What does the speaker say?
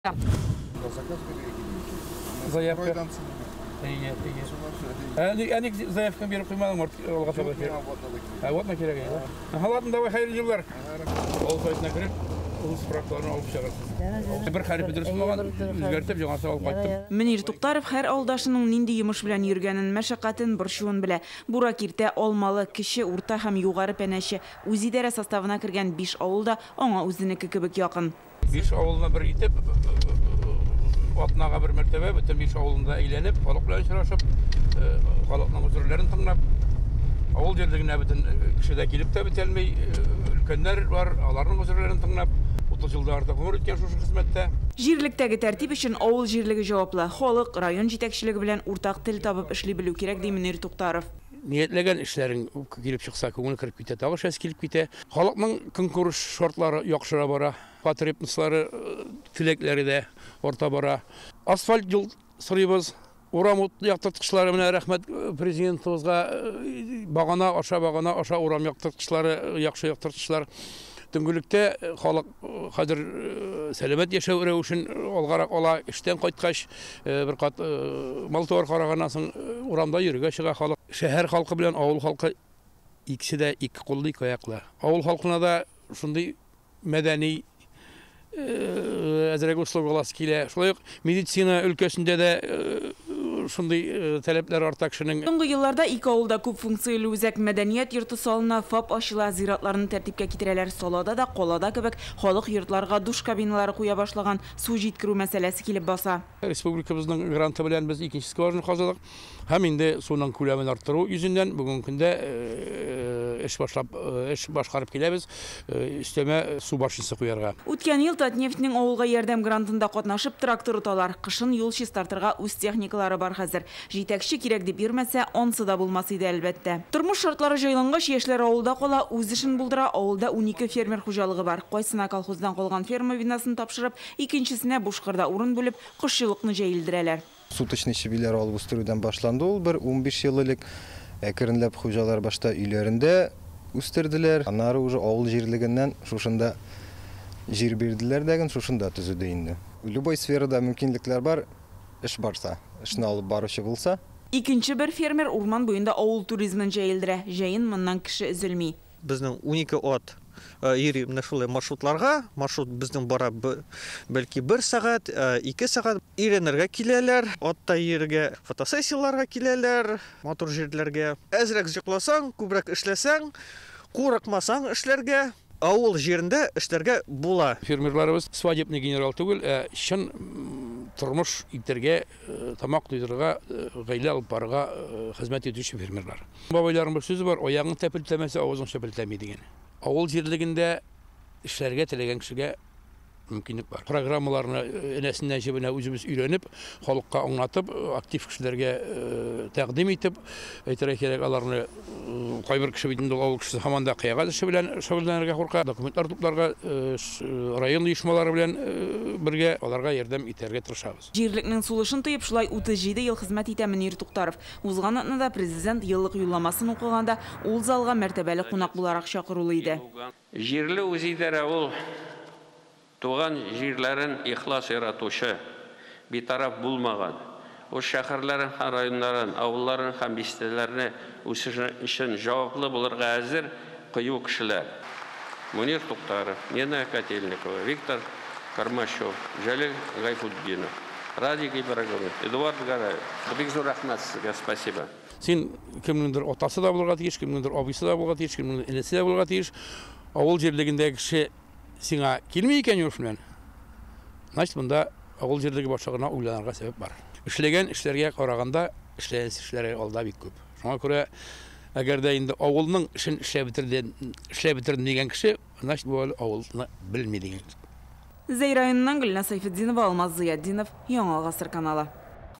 Заказ бирергә килдем. Заявка. Әйе, әйе. Ә ник заявка биреп куймадың, алга таба кирәк. Ә вот на кирәк әйе. Ага, ладно, давай, хәерле юллар. Авыл сайтына кереп, ул справкаларны алып чыгарсыз. Бер хәрефе дөрес булмаган, үзгәртеп, яңасын алып кайттым. Мөнир Туктаров һәр авылдашының нинди йомыш белән йөргәнен, мәшәкатен, борчуын белә. Бура-Киртә, Алмалы, Кече, Урта һәм Югары Пәнәче үзидарә составына кергән биш авыл да аңа үзенеке кебек якын. Биш авылны бер итеп, атнага бер мәртәбә бөтен биш авылында әйләнеп, халык белән очрашып, халыкның гозерләрен тыңлап, авыл җирлегенә бөтен кеше дә килеп тә бетәлми, өлкәннәр бар, аларның гозерләрен тыңлап, 30 елдан артык гомер иткән шушы хезмәттә. Җирлектәге тәртип өчен авыл җирлеге җаваплы. Халык, район җитәкчелеге белән уртак тел табып эшли белү кирәк, ди Мөнир Туктаров. Ниятләгән эшләрең килеп чыкса, күңел кереп китә, тагы эшләсе килеп китә. Халыкның көнкүреш шартлары яхшыра бара, потребностьлары, теләкләре дә арта бара. Асфальт юл сорыйбыз, урам ут яктырткычлары, менә рәхмәт президентыбызга, багана аша, багана аша урам яктырткычлары, яхшы яктырткычлар. Төнгелектә халык хәзер сәламәт яшәү рәвешен алгарак ала, эштән кайткач, бер кат мал-туар караганнан соң урамда йөрергә чыга халык. Шәһәр халкы белән авыл халкы икесе дә ике куллы, ике аяклы. Авыл халкына да шундый мәдәни әзрәк услуга аласы килә. Шулай ук медицина өлкәсендә дә шундый таләпләр арта кешенең. Соңгы елларда ике авылда күп функцияле үзәк, мәдәният йорты салына, ФАП ачыла, зиратларны тәртипкә китерәләр. Салада да, калада кебек халык йортларга душ кабиналары куя башлаган, су җиткерү мәсьәләсе килеп баса. Республикабызның гранты белән без икенче скважина казыдык һәм инде суның күләмен арттыру йөзеннән бүгенге көндә эш башлап, эш башкарып киләбез, өстәмә су башнясы куярга. Үткән ел Татнефтьнең авылга ярдәм грантында катнашып трактор оталар. Кышын юл чистартырга үз техникалары бар хәзер. Җитәкче кирәк дип йөрмәсә, ансы да булмас иде әлбәттә. Тормыш шартлары җайлангач, яшьләр авылда кала, үз эшен булдыра. Авылда 12 фермер хуҗалыгы бар. Кайсына колхоздан калган ферма бинасын тапшырып, икенчесенә буш кырда урын бүлеп, кошчылыкны җәелдерәләр. Суточный чебиләр алып үстерүдән башланды ул бер 15 ел элек. Әкренләп хуҗалар башта өйләрендә үстерделәр. Аннары уже авыл җирлегеннән шушында җир бирделәр дәген, шушында төзеде инде. Любой сферада мөмкинлекләр бар, эш барса, эшне алып баручы булса. Икенче бер фермер урман буенда авыл туризмын җәелдерә. Җәен моннан кеше өзелми. Безнең 12 ат йөри менә шулай маршрутларга. Маршрут безнең бара бәлки 1 сәгать, 2 сәгать. Өйрәнергә киләләр, атта йөрергә, фотосессияләргә киләләр, матур җирләргә. Әзрәк йокласаң, күбрәк эшләсәң, курыкмасаң эшләргә, авыл җирендә эшләргә була. Фермерларыбыз свадебный генерал түгел, ә чын тормыш итәргә, тамак туйдырырга, гаилә алып барырга хезмәт итүче фермерлар. Бабайларның бер сүзе бар, аягың тәпелтәмәсә, авызың чәпелтәми дигән. Авыл җирлегендә эшләргә теләгән кешегә мөмкинлек бар. Программаларны энәсеннән җебенә үзебез өйрәнеп, халыкка аңлатып, актив кешеләргә тәкъдим итеп, әйтергә кирәк, аларны кайбер кеше бит инде авыл кешесе һаман да кыягаз эше белән шөгыльләнергә курка, документлар тупларга, район оешмалары белән бергә аларга ярдәм итәргә тырышабыз. Җирлекнең сулышын тоеп, шулай 37 ел хезмәт итә Мөнир Туктаров. Узган атнада президент еллык юлламасын укыганда ул залга мәртәбәле кунак буларак чакырулы иде. Җирле үзидарә ул туган җирләрен ихлас яратучы, битараф булмаган, үз шәһәрләрен һәм районнарын, авылларын һәм бистәләрне үсеше өчен җаваплы булырга әзер кыю кешеләр. Мөнир Туктаров, Нина Котельникова, Виктор Кормашев, Җәлил Гайфутдинов, Радик Ибрагимов, Эдуард Гараев. Бик зур рәхмәт сезгә, спасибо. Син кемнеңдер атасы да булырга тиеш, кемнеңдер абыйсы да булырга тиеш, кемнеңдер энесе дә булырга тиеш. Авыл җирлегендәге кеше сиңа килми икән йомыш белән, значит, монда авыл җирлеге башлыгына уйланырга сәбәп бар. Эшләгән эшләргә караганда эшләгән эшләре алда бик күп. Шуңа күрә, әгәр дә инде авылның эшен эшләп бетердем, эшләп бетердем дигән кеше, значит, бу әле авылны белми дигән. Зәй районыннан Гөлназ Сайфетдинова, Алмаз Зыятдинов, Яңа Гасыр каналы.